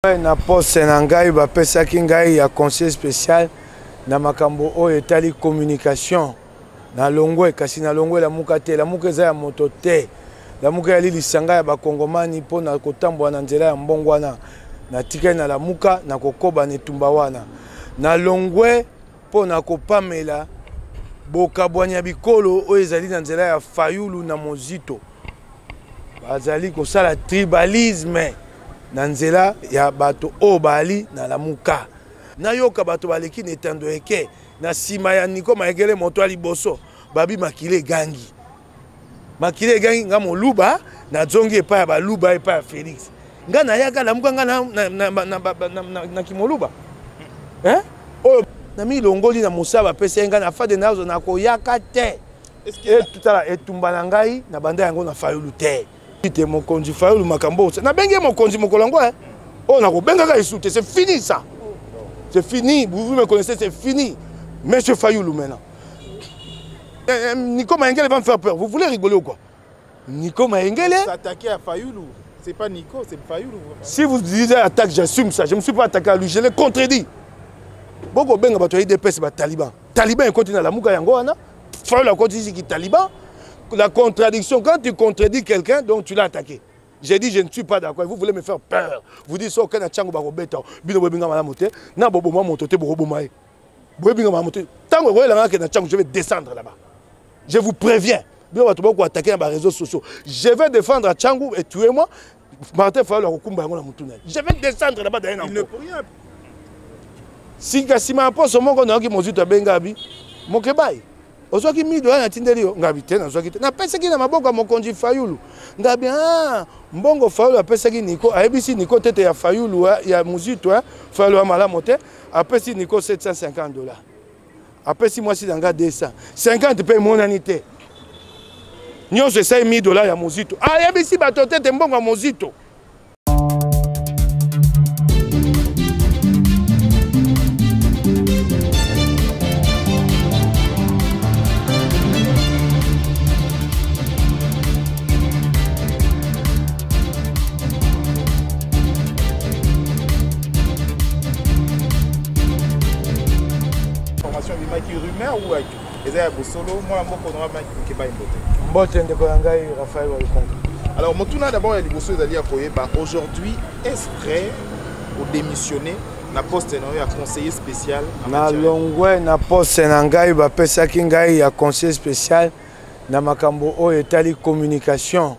Na poste na ngai bapesaki ngai ya conseil spécial na makambo oyo etali communication. Nalongwe, kasi nalongwe Lamuka te. Lamuka eza ya moto te. Lamuka eyali lisanga ya bakongomani mpo na kotambola na nzela ya mbongwana. Natikali na Lamuka, nakokoba na etumba wana. Nalongwe mpo na kopamela bokabwani ya bikolo oyo ezali na nzela ya Fayulu na Mozito. Bazali kosala tribalisme na nzela ya bato oyo bali na Lamuka. Nayoka bato baleki na etando eke na nsima ya Nico Mayengele, moto ya liboso babi makila egangi, makila egangi. Nga moluba nazongi epai ya baluba, epai ya Félix. Nga nayaka Lamuka nga na kimoluba, eh? Oyo na milongoli na mosala bapesa ye nga na fade nazo nakoyaka te. Tala etumba na ngai na banda yango na Fayulu te. Te mokonzi Fayulu makambo nabengi ye mokonzi mokolo yango, eh? Oyo nakobengaka esu te, c'est fini ça, c'est fini. Vous me connaissez, c'est fini, monsieur Fayulu. Maintenant Nico Mayengele va me faire peur. Vous voulez rigoler ou quoi? Nico Mayengele s'attaquer à Fayulu, c'est pas Nico, c'est Fayulu. Si vous disiez attaque, j'assume ça. Je me suis pas attaqué à lui, je l'ai contredit. Boko benga bato ya UDPS ba taliban. Taliban ekoti na Lamuka yango wana. Fayulu akoti ki taliban. La contradiction, quand tu contredis quelqu'un, donc tu l'as attaqué. J'ai dit je ne suis pas d'accord. Vous voulez me faire peur. Vous dites so kana chango bako beta. Bino bobinga malamu te. Na boboma moto te boko ye. Bobinga malamu te. Tango ekoyela nga na Tshangu, je vais descendre là-bas. Je vous préviens. Bino bato boko attaquer na ba réseaux sociaux. Je vais défendre Tshangu et tuez-moi. Martin Fayulu akokumba yango na mutu na ye. Je vais descendre là-bas d'ailleurs. Il ne peut rien. Sika nsima ya poso moko nayoki Mozito abenga abi Mokebai, ozwaki mido ya natindeli yo? Ngabi te, nazwaki te, napesaki na maboko ya mokonzi Fayulu. Ngabi ah, mbongo Fayulu apesaki Niko, ayebisi Niko tete ya Fayulu ya Muzito, Fayulu ya malamu te, apesi Niko $750, apesi mwasi na nga 250 mpe emonani te. Nyonso esali $1000 ya Muzito. Ayebisi bato tete mbongo ya Muzito. Information ebimaki, rumeur ou eza ya bosolo? Mwana mboka honorable Mike Mukebayi, mbote. Mbote ndeko na ngai Raphaël Walukonka. Alors motuna d'abord ya liboso ezali ya koyeba aujourd'hui, est-ce vrai odémissionner na poste na yo ya conseiller spécial? Nalongwe na poste na ngai bapesaki ngai ya conseiller spécial na makambo oyo etali communication.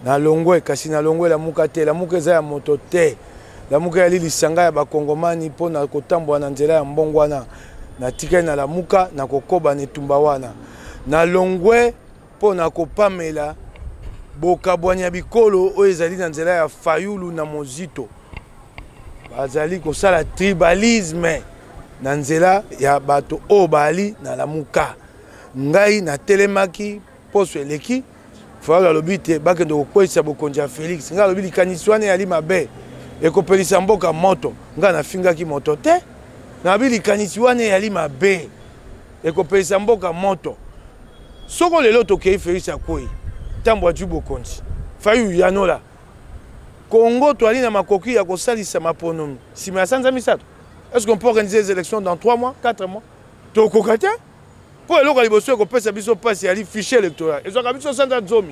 Nalongwe, kasi nalongwe Lamuka te. Lamuka eza ya moto te. Lamuka eyali lisanga ya bakongomani mpo na kotambola na nzela ya mbongwana. Natikali na Lamuka, nakokoba na etumba wana. Nalongwe mpo na kopamela bokabwani ya bikolo oyo ezali na nzela ya Fayulu na Mozito. Bazali kosala tribalisme na nzela ya bato oyo bali na Lamuka. Ngai natelemaki poso eleki, Fayulu alobi te bakende kokweyisa bokonzi ya Félix. Ngai alobi likanisi wana eyali mabe, ekopelisa mboka moto. Ngai nafingaki moto te, nabi likanisi wana eyali mabe, ekopelisa mboka moto. Soko lelo tokei Félix akwei, ntambo azwi bokonzi, Fayulu yanola Congo, toali na makoki ya kosalisa maponomi nsima ya sanza 3. Est-ce qu'on peut organiser les élections dans 3 mois, 4 mois? Tokoka te. Mpo eloko ya liboso ekopesa biso mpasi yali fichier électoral, ezwaka biso sanza 10.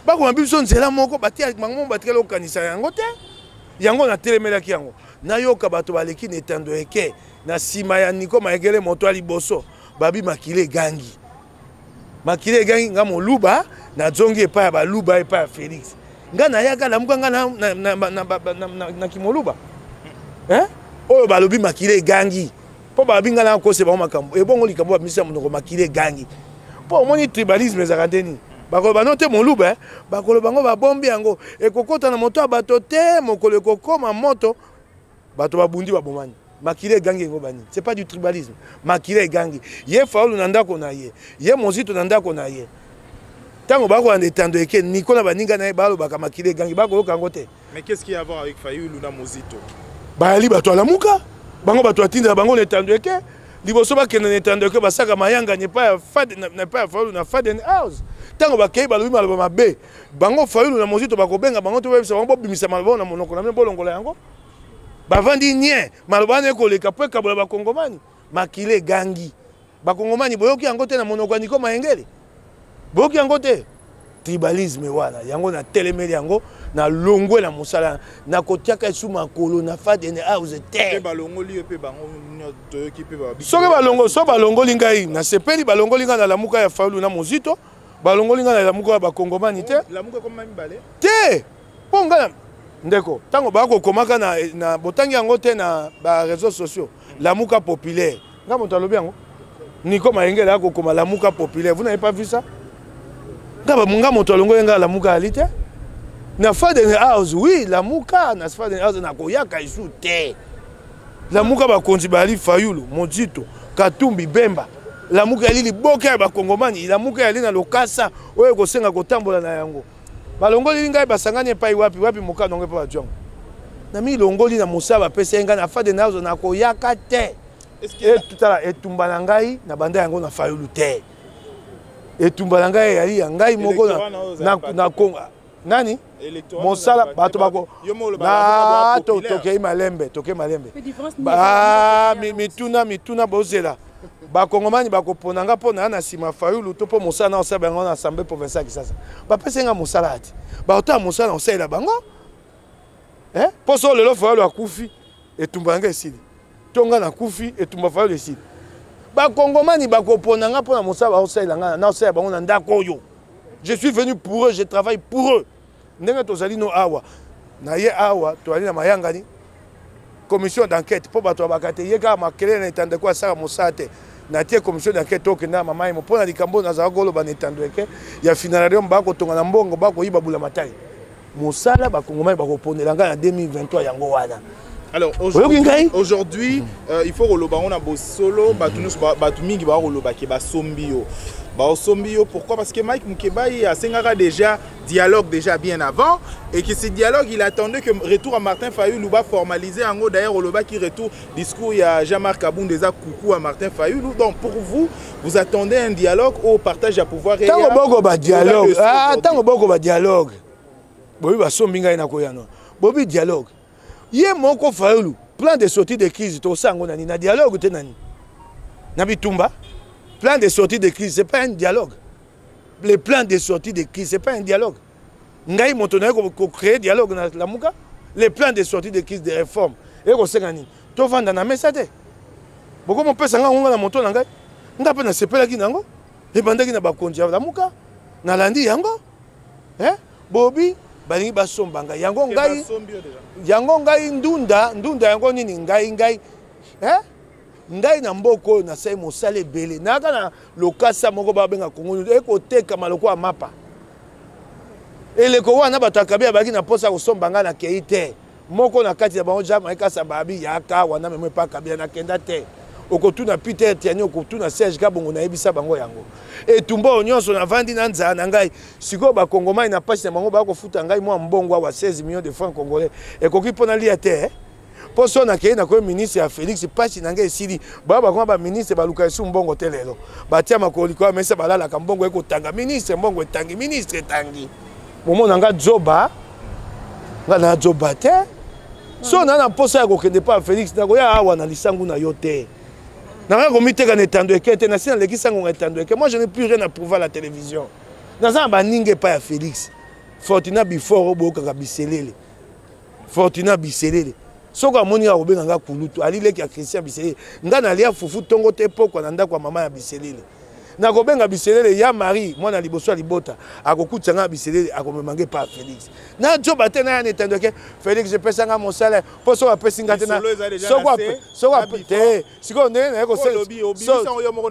Bakoma biso nzela moko, batia bango moko batikali kokanisa yango te. Yango natelemelaki yango. Nayoka bato baleki na etando eke na nsima ya Nico Mayengele, moto ya liboso babi makila egangi, makila egangi. Nga moluba nazongi epai ya baluba, epai ya Félix. Nga nayaka Lamuka nga na kimoluba, eh? Oyo balobi makila egangi mpo balobi nga nakosa bango makambo ebongo likambo bamisa monoko makila egangi. Mpo omoni tribalisme ezalaka nde nini? Bakoloba no te moluba, eh? Bakoloba yango babombi yango, ekokota na moto ya bato te. Mokolo ekokoma moto, bato babundi, babomani, makila egangi yango banini? C'est pas du tribalisme? Makila egangi. Ye Fayulu na ndako na ye, ye Mozito na ndako na ye, ntango bakolanda etando eke Niko na baninga na ye balobaka makila egangi, bakoyoka yango te. Mais qu'est-ce qu'il y a à voir avec Fayulu na Mozito? Bayali bato alamuka, bango bato atindela bango na etando eke. Liboso bakende na etando eke, basaka mayangani epai ya epai ya Fayulu na Faden House. Ntango bakei, balobi maloba mabe. Bango Fayulu na Mozito bakobenga bango to bayebisa bango bobimisa maloba na monoko na bino, bolongola yango. Bavandi nie, maloba wana ekoleka mpo ekabola bakongomani. Makila egangi. Bakongomani boyoki yango te na monoko ya Nico Mayengele? Boyoki yango te? Tribalisme wana yango natelemeli yango, nalongwe na mosala, nakotiaka esu makolo na Faden House te. Soki balongo, so balongoli ngai nasepeli, balongoli ngai na Lamuka ya Fayulu na Mozito, balongoli ngai na Lamuka ya bakongomani te te, mpo ngai ndeko ntango bakokomaka na, na botangi yango te na ba réseaux sociaux, Lamuka populaire, nga moto alobi yango, Nico Mayengele akokoma Lamuka populaire, vous n'avez pas vu ça? Nga nga moto alongoli nga Lamuka ali te na Faden House. Oui, Lamuka na Faden House nakoyaka esu te. Lamuka bakonzi bali Fayulu, Mozito, Katumbi, Bemba. Lamuka yali liboka ya bakongomani, Lamuka yali na lokasa oyo ekosenga kotambola na yango. Balongoli ngai, basangani epai wapi wapi, mokano yango epai bazwi yango na milongoli na mosala bapesi ngai na Faden House, nakoyaka te. Tala, etumba na ngai na banda yango na Fayulu te. Etumba na ngai eyali ya ngai moko na Kongo. Nani mosala bato bako na tokei malembe, tokei malembe, mituna mituna bozela. Bakongomani bakopona nga mpo na na nsima Fayulu to mpo mosala na osala bango na assemblée provinciale ya Kisasa. Bapesi nga mosala ati baotala mosala na osalela bango mpo so lelo Fayulu akufi, etumba yanga esili, to nga nakufi, etumba Fayulu esili. Bakongomani bakopona nga mpo na mosala baosalela nga na osalela bango na ndako oyo. Je suis venu pour eux, je travaille pour eux. Ndenge tozali no awa na ye awa, toyali na mayangani commission d'enquête mpo bato babaka te ye kaka makelele na etandeko, asala mosala te. Natie commission d'enquête, tokenda na mama yemo mpo na likambo oyo nazalaka koloba na etando eke ya finalarium, bakotonga na mbongo bakoyiba bula matali. Mosala bakongomani bakoponela ngai na 2023 yango wana. Alors aujourd'hui, aujourd'hui il faut koloba ngo na bosolo, bato nyonso, bato mingi bakoloba ke basombi yo, baosombi yo. Pourquoi? Parce que Mike Mukebayi asengaka déjà dialogue déjà bien avant et que ce dialogue, il attendait que retour à Martin Fayulu ba formaliser yango. D'ailleurs, olobaki retour discours ya Jean-Marc Kabund eza coucou à Martin Fayulu. Donc pour vous, vous attendez un dialogue au partage à pouvoir? Ntango boko ba dialogue, ah, ntango boko ba dialogue, bobi basombi ngai, nakoyano bobi dialogue ye moko Fayulu, plan de sortie de crise tosala yango nani na dialogue te, nani na bitumba. Plan de sortie de crise, c'est pas un dialogue. Le plan de sortie de crise, c'est pas un dialogue. Ngai moto naye kocréer dialogue na Lamuka? Le plan de sortie de crise, de réforme, ekosenga nini? Tovanda na mesa te, bokomopesa ngai ngonga na moto na ngai. Nga mpe nasepelaki nango, ebandaki na bakonzi ya Lamuka, nalandi yango, eh? Bobi balingi basomba ngai yango, ngai yango, ngai ndunda ndunda yango nini, ngai ngai, eh? Ngai na mboka oyo nasali mosala ebele, nayaka na lokasa moko babenga Kongo ekotekama lokola mapa. Eleko wana bato ya Kabila bazalaki na mposa ya kosomba ngai, nakei te. Moko na kati na bango, Jacques Marie Kasamba, abi yaka wana memo epa Kabila, nakenda te. Okotuna Peter Tiani, okotuna Serge Kabongo, nayebisa bango yango. Etumba oyo nyonso navandi na nzala na ngai. Sikoyo bakongomani na mpasi na bango bakofuta ngai mwa mbongo awa, 16 millions de francs congolais, ekoki mpo nalia te, eh? Mpo so nakei nakoyi ministre ya Félix, mpasi na ngai esili. Baya bakoma baministre, baluka esu mbongo te. Lelo batia makolo likolo ya mesa, balalaka, mbongo ekotanga, ministre mbongo etangi, ministre etangi. Momona nga zoba? Nga na zoba te. So na mposa ya kokende mpa ya Félix, nakoya awa na lisangu na yo te. Nanga komiteka na etando eke te, nasi nalekisa ngonga etando eke. Moi, je n'ai plus rien à prouver à la télévision. Naza na baninga epai ya Félix, Fortuna Bifort oyo boyokaka biselele, Fortuna Biselele, soki amoni nga akobenga nga kulutu. Ali leki ya Christian Biselele. Nga nalia fufu ntongo te pokwa na ndako ya mama ya Biselele. Nakobenga Biselele ya Marie, mwana liboso ya libota, akokutisa nga Biselele, akomema nga epa ya Félix. Najoba te, naya na etando eke Félix epesa nga mosala, mpo soki apesi nga te, soki te sikoyo ndenge naye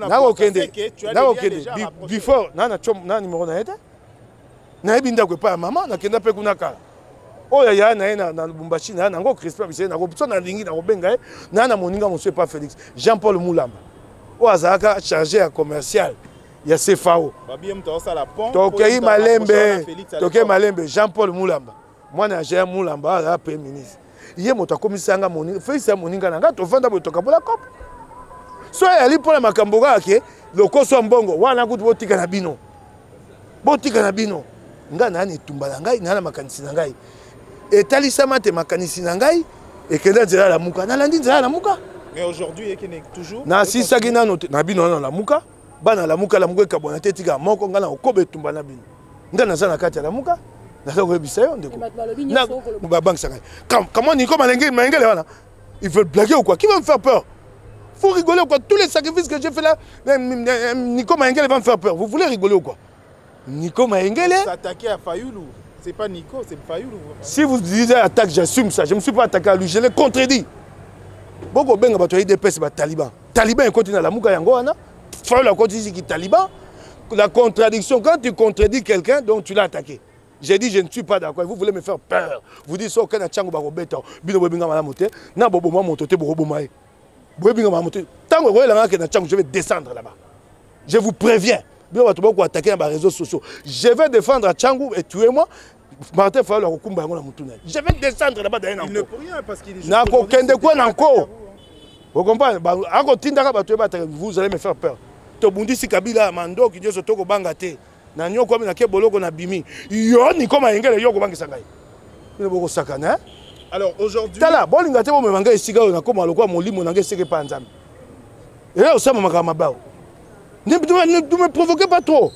nakokende, nakokende before na nimero na ye te. Nayebi ndako epai ya mama, nakenda mpe kuna kala. Oyo yaya na ye na Lubumbashi, na nango Crispin Bisele, so nalingi nakobenga ye. Na na moninga mosusu epa Félix, Jean Paul Mulamba, oyo azalaka chargé ya commercial ya CFAO. Tokei malembe, tokei malembe. Jean Paul Mulamba, mwana ya Jean Mulamba, azalaka premier ministre. Ye moto akomisa nga moninga Félix ya moninga na nga. Tovanda boye, tokabola kopo. So eyali mpona makambo kaka ke lokoso ya mbongo wana kutu, botika na bino, botika na bino. Ngai naa na etumba na ngai, naa na makanisi na ngai etalisama te. Makanisi na ngai Ekenda nzela ya Lamuka, nalandi nzela ya Lamuka. Mais aujourd'hui ekende toujours. Nasisaki nano te na bino wana Lamuka, bana Lamuka, Lamuka ekabwana te, etika moko. Ngai na kokoba etumba na bino, ngai naza na kati ya Lamuka, naza koyebisa yo ndeko, babangisa ngai. Comment Nico Mayengele wana, ils veulent blaguer ou quoi? Qui va me faire peur? Faut rigoler ou quoi? Tous les sacrifices que j'ai fait là, Nico Mayengele va me faire peur? Vous voulez rigoler ou quoi? Nico Mayengele s'attaquer à Fayoulou. C'est pas Nico, c'est Fayoulou. Si vous disiez attaque, j'assume ça. Je ne me suis pas attaqué à lui, je l'ai contredit. Boko benga bato ya UDPS ba taliban. Taliban ekoti na Lamuka yango wana. Fayoulou akoti ki taliban. La contradiction, quand tu contredis quelqu'un, donc tu l'as attaqué. J'ai dit, je ne suis pas d'accord. Vous voulez me faire peur. Vous dites soki na Tshangu bakobeta. Bino bobinga malamu te. Na boboma moto te bokoboma ye. Bobinga malamu te. Tango ekoyelanga ke na Tshangu, je vais descendre là-bas. Je vous préviens. Bino bato boko attaquer na ba réseaux sociaux. Je vais défendre Tshangu et tuez-moi. Martin Fayulu akokumba yango na mutu na ye. Je vais descendre là-bas d'ailleurs. Il ne peut rien parce qu'il est Nakokende kwa na nko. Vous comprenez? Akotindaka bato ye, vous allez me faire peur. Tobundisi Kabila mandoki nyonso, tokobanga te. Na nyokwami, nake boloko, na bimi. Yo Nico Mayengele, yo kobangisa ngai? Bino bokosakana. Alors aujourd'hui, tala, bolinga te bomema ngai esika oyo nakóma lokola molimo na ngai esika epa ya Nzambe. Eya osama makambo mabao. Ne me provoquez pas trop.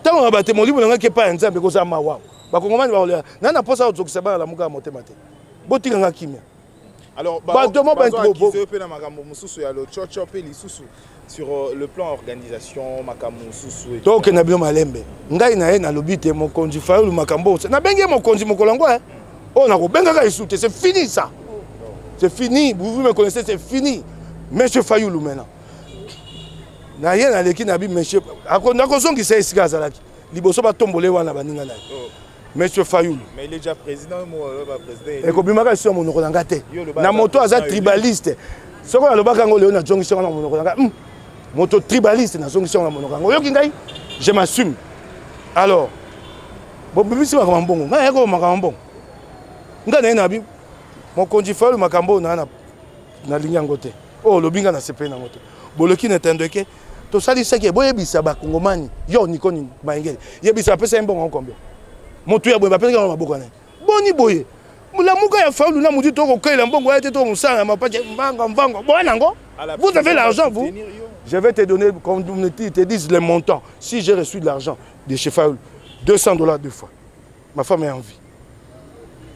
Ntango na bate molimo na ngai ke epai ya Nzambe, ekozala mawa. Bakongomani bakolela ngai na mposa kozokisa bana Lamuka ya motema te. Botika ngai kimia. Alors, bato mo mpe na makambo mosusu ya lochocho mpe lisusu sur le plan organisation, makambo mosusu. Tokenda bino malembe. Ngai na ye nalobi te, mokonzi Fayulu, makambo nabengi ye mokonzi mokolo yango oyo nakobengaka esu te. C'est fini, ça c'est fini. Vous me connaissez, c'est fini. Monsieur Fayulu, maintenant na ye naleki na bi monsieur, nakozongisa esika azalaki liboso, batombola ye wana baninga na ye. Monsieur Fayulu. Mais il est déjà président, président. Ekobimaka esi ya monoko na nga te na moto aza tribaliste. Soki alobaka yango lelo, nazongisi yango na monoko na nga. Moto tribaliste, nazongisi yango na monoko yango. Oyoki ngai? Je m'assume. Alors bobimisi makambo mbongo, ngai nayaki makambo mbongo. Ngai naye na bi mokonzi Fayulu, makambo oyo naa nalingi yango te, oyo olobi ngai nasepeli nango te. Boloki na etando eke tosalisaki, boyebisa bakongomani. Yo Nico Mayengele, yebisa, bapesa ye mbongo yango combien? Motu ya boye bapesaki yango maboko na ye. Boni boye, Lamuka ya Fayulu na motu tokokelela mbongo ya te, tokosala na mapati mbanga mvango boya nango. Vous avez l'argent, vous. Je vais te donner, comme te disent les montants. Si j'ai reçu de l'argent de chez Fayulu, 200 $ deux fois, ma femme est en vie.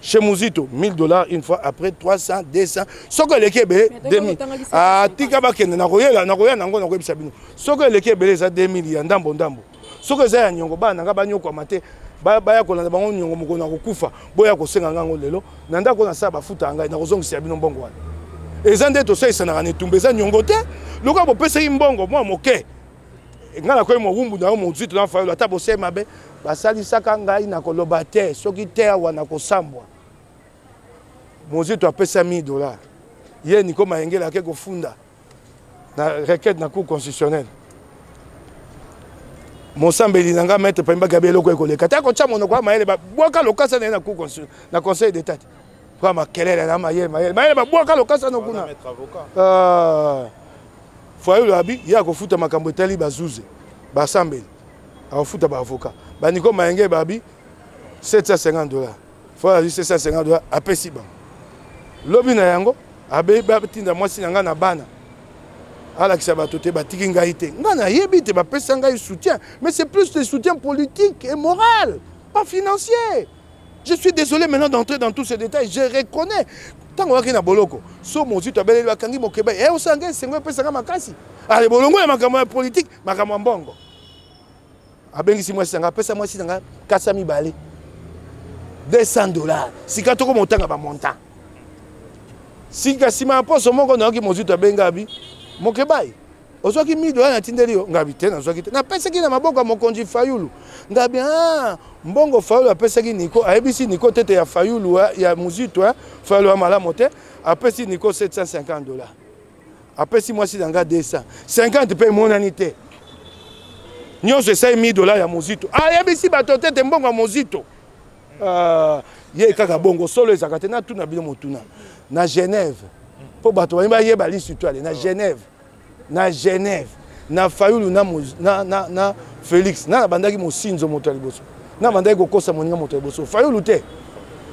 Chez Muzito, 1000 $ une fois, après 300, 200, soki eleki ebele 2000. Atika bakende, nakoyela, nakoya nango, nakoyebisa bino. Soki eleki ebele eza 2000 ya ndambo ndambo. Soki eza ya niongo, bana nanga banyokwama te, baya kolanda bango niongo mokolo na kokufa, boya kosenga ngango lelo na ndako nasala bafuta ya ngai, nakozongisa bino mbongo wana. Eza nde tosalisanaka na etumba, eza niongo te. Lokola bopesaki mbongo mwa moke, ngai nakoyi mowumbu na yo Mozito na Fayolo. Ata bosali mabe, basalisaka ngai na koloba te. Soki te, awa na kosambwa. Mozito apesa 1000 $, ye Nico Mayengele ake kofunda na requête na Cour constitutionnelle. Mosambeli na nga maître Pemba Gabi, eloko ekoleka te, akotya monoko ya mayele, babwaka lokasa na ye na cour, na Conseil d'État te. Kwa makelele na mayele, mayele, mayele, babwaka lokasa no kuna. Fayulu abi ye akofuta makambo etali bazuze, basambeli, akofuta baavocat. Baniko Mayenge babi 750 $. Fayulu azwi 750 $, apesi bango. Lobi na yango abe batinda mwasi na ngai na bana, alakisa bato te batiki ngai te. Ngai nayebi te, bapesa ngai soutien, mais c'est plus le soutien politique et moral, pas financier. Je suis désolé maintenant d'entrer dans tous ces détails. Je reconnais, ntango oyaki na boloko, so Mozito abeleli bakangi Mokeba e, osanga esengo epesanga makasi. Ale bolongo ya makambo ya politike, makambo ya mbongo. Abengisi mwasi nanga, apesa mwasi nanga kasa mibale 200 $. Sika tokoma otanga bamontant. Sika nsima ya poso moko, nayoki Mozito abenga, abi Mokebai, ozwaki 1000 $ natindeli yo? Ngabi te, nazwaki te, napesaki na maboko ya mokonzi Fayulu. Ngabi ah, mbongo Fayulu apesaki Niko, ayebisi Niko tete ya Fayulu ya Muzito, Fayulu ya malamu te. Apesi Niko 750 $, apesi mwasi na nga 250 mpe emonani te. Nyonso esali 1000 $ ya Mozito. Ayebisi bato tete mbongo ya Mozito. Ye kaka bongo solo ezalaka te. Natuna bino motuna na Genève, mpo bato balingi bayeba lisu. Ale na Genève, na Genève, na Fayulu na Félix, na nabandaki mosinzo moto ya liboso, na bandaki kokosa moninga moto ya liboso, Fayulu te.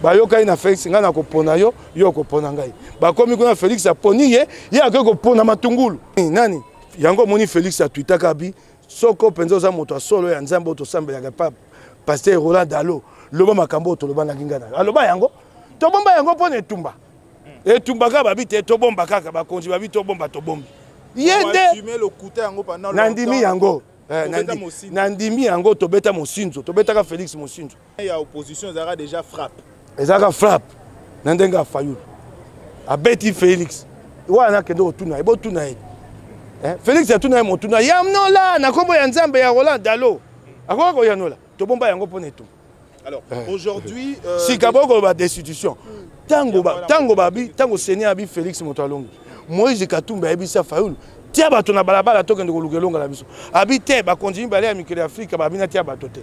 Bayokani na Félix, ngai nakopona yo, yo okopona ngai. Bakomi kuna, Félix aponi ye, ye akoki kopona matungulu nani. Yango omoni Félix atwitaka bi soko mpenza oza moto ya solo ya Nzambe oyo tosambelaka pa pasteur Roland Dalo, loba makambo oyo tolobanaki ngai na yo. Aloba yango, tobomba yango mpo na etumba. Etumba kaka babi te, tobomba kaka bakonzi babi tobomba, tobombi ye nde. Nandimi yango, nandimi yango, tobeta mosinzo, tobetaka Félix mosinzo. Ya opposition ezalaka déjà frappe. Ezalaka frappe na ndenge ya Fayulu abeti Félix wana. Akende kotuna ye, botuna ye. Félix atuna ye motuna yamnola na nkombo ya Nzambe ya Roland Dalo, akoka koyanola. Tobomba yango mpona etumba. Alors, aujourd'hui, sika bokoloba destitution. Ntango babi, ntango CENI abi Félix moto alongi, Moïse Katumbi ayebisa Fayulu: tia bato na balabala, tokende koluka elonga na biso. Abi te, bakonzi mibale ya mikili ya Afrika babi na tia bato te.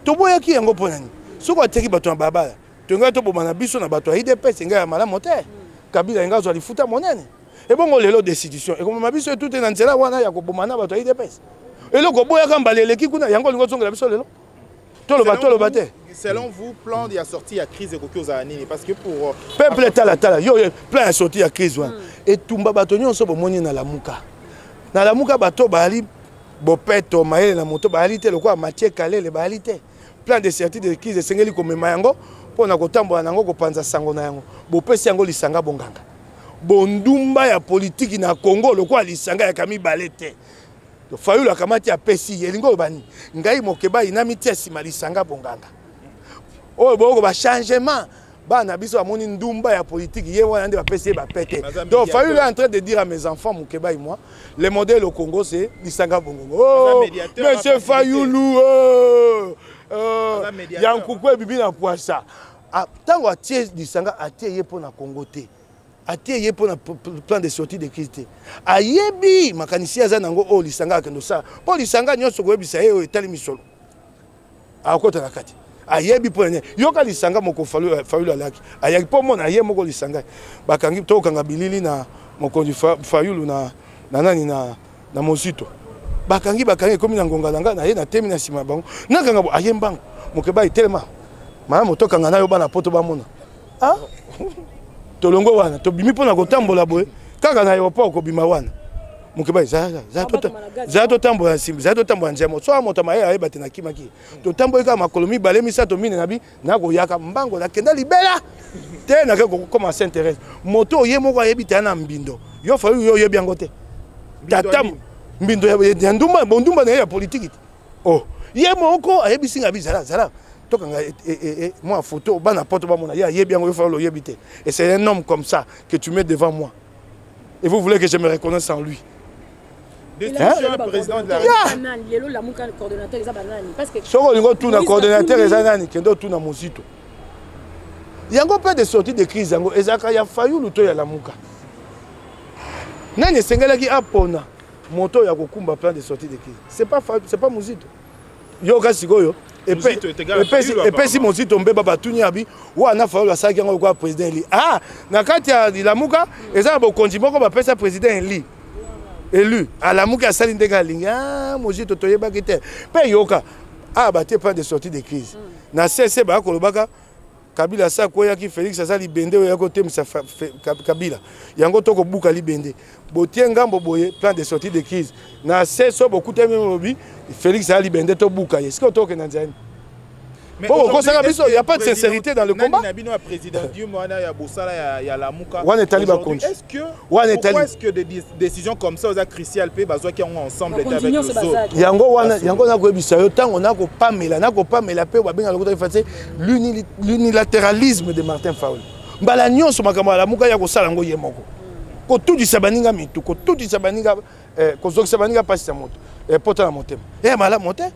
Toboyaki yango mpo nani? Soki atiaki bato na balabala, tongai toboma na biso na bato ya UDPS, engai ya malamu te. Kabila engai azwa lifuta monene. Ebongo lelo destitution ekomema biso etu te na nzela wana ya koboma na bato ya UDPS. Eloko oboyaka mbala eleki kuna, yango olingi ozongela biso lelo. Toloba, toloba te. Selon vous, plan ya sortie ya crise ekoki ozala nini? Parce que pour peuple, tala, tala yo, plan ya sortie ya crise wana, etumba bato nyonso bomoni na Lamuka, na Lamuka bato bayali bopeto, mayele na moto bayali te, lokola Mathieu Kalele bayali te. Plan de sortie de crise esengeli komema yango mpo na kotambola na yango, kopanza sango na yango. Bopesi yango lisanga bonganga. Bondumba ya politiki na Congo lokola lisanga yaka mibale te. Fayulu akamati, apesi ye. Elingi oyo bani ngai Mokebai namitia nsima lisanga bonganga oyo boyoko bachangement. Bana biso bamoni ndumba ya politiki, ye wana nde bapesi ye bapete. Donc Fayulu est en train de dire à mes enfants Mokebai, moi, le modèle au Congo, c'est lisanga bongongo. Oh, monsieur Fayulu, oh, oh, ya nkuku ebibi na poisa. Ntango atie lisanga, atie ye mpo na Congo te, atie ye mpo na plan de sortie de crise te. Ayebi makanisi aza nango oyo lisanga akende osala, mpo lisanga nyonso koyebisa ye oyo etali misolo, akota na kati. Ayebi mpo na nini. Yoka lisanga moko Fayulu alaki, ayaki mpo mona ye moko lisanga bakangi, tokanga bilili na mokonzi Fayulu na nani na Mozito. Bakangi, bakangi, ekomi na ngonga na ngai na ye, natemi na nsima ya bango, nakanga bo aye mbango. Mokeba etelema malamu, tokanga na yo, bana poto bamona. Ah, tolongo wana, tobimi mpona kotambola boye kaka na aéroport, kobima wana, Mokeba zala, totambola nsima, zala, totambola nzela mo so moto maye ayeba te. Nakimaki, totamboli kaka makolo mibale, misato, mine na bi nakoyaka mbango, nakenda libela te, nake kokoma Saint Thérèse. Moto oye moko ayebi te na mbindo. Yo Fayu, yo oyebi yango te. Tata mbindo ya ndumba, bondumba na ye ya politiki te. Oh, ye moko ayebisi nga bi zala, zala, tokanga mwa photo, bana poto bamona. Ye ayebi yango, yo Fayulu oyebi te. Et c'est un homme comme ça que tu mets devant moi et vous voulez que je me reconnaisse en lui? Soki olingi otuna coordonnateur eza nani, kende otuna Mozito. Yango mpe de sortie de crise yango ezalaka ya Fayulu to ya Lamuka? Nani esengelaki apona moto ya kokumba plan de sortie de crise? C'est pas Mozito. Yoka sikoyo, epesi Mozito mbeba. Batuni abi wana Fayulu asalaki yango lokola président élu. Ah, na kati ya Lamuka eza na bokonzi moko bapesa président élu, alamuki, asali ndenge alingi. Ah, Mozito, toyebaki te. Mpe yoka, ah, batie plan de sortie de crise na cc, baya kolobaka Kabila asa akweyaki, Félix aza libende oyo ayaki kotemisa Kabila. Yango tokobuka libende, botie ngambo boye plan de sortie de crise na se. So bokutami, lobi Félix aza libende, tobuka ye. Sikoyo tokokenda nzela nini? Po kokosaka biso, y a pas de sincérité dans le combat. Wana etali bakonzi. Wana etali est-ce que des décisions comme ça oza crucial mpe bazwaki yango ensemble avec les autres? Yango wana, yango nakoyebisa yo, ntango nakopamela, nakopamela mpe babenga lokota efase l'unilatéralisme de Martin Fayulu. Mbala nyonso makambo alamuka ya kosala yango ye moko, kotutisa baninga mitu, kotutisa baninga, kozokisa baninga mpasi ya moto, pota na motema ya malamu te,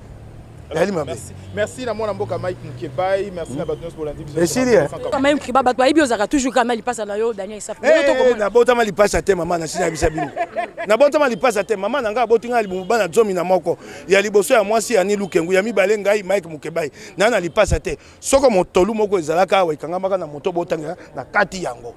eyali mabe. Merci na mwana mboka Mike Mukebai, merci na bato nyonso bolandi biso. Esili. Mike Mukebai, bato bayebi ozalaka toujours kama lipasa na yo Daniel Safu. Nabotama lipasa te, mama. Nasi nayebisa bino, nabotama lipasa te. Mama na ngai aboti ngai libumu bana 11, ya liboso ya mwasi yani Lukengu, ya mibale ngai Mike Mukebai. Naa na lipasa te. Soko motolu moko ezalaka awa, ekangamaka na moto, botangela na kati yango.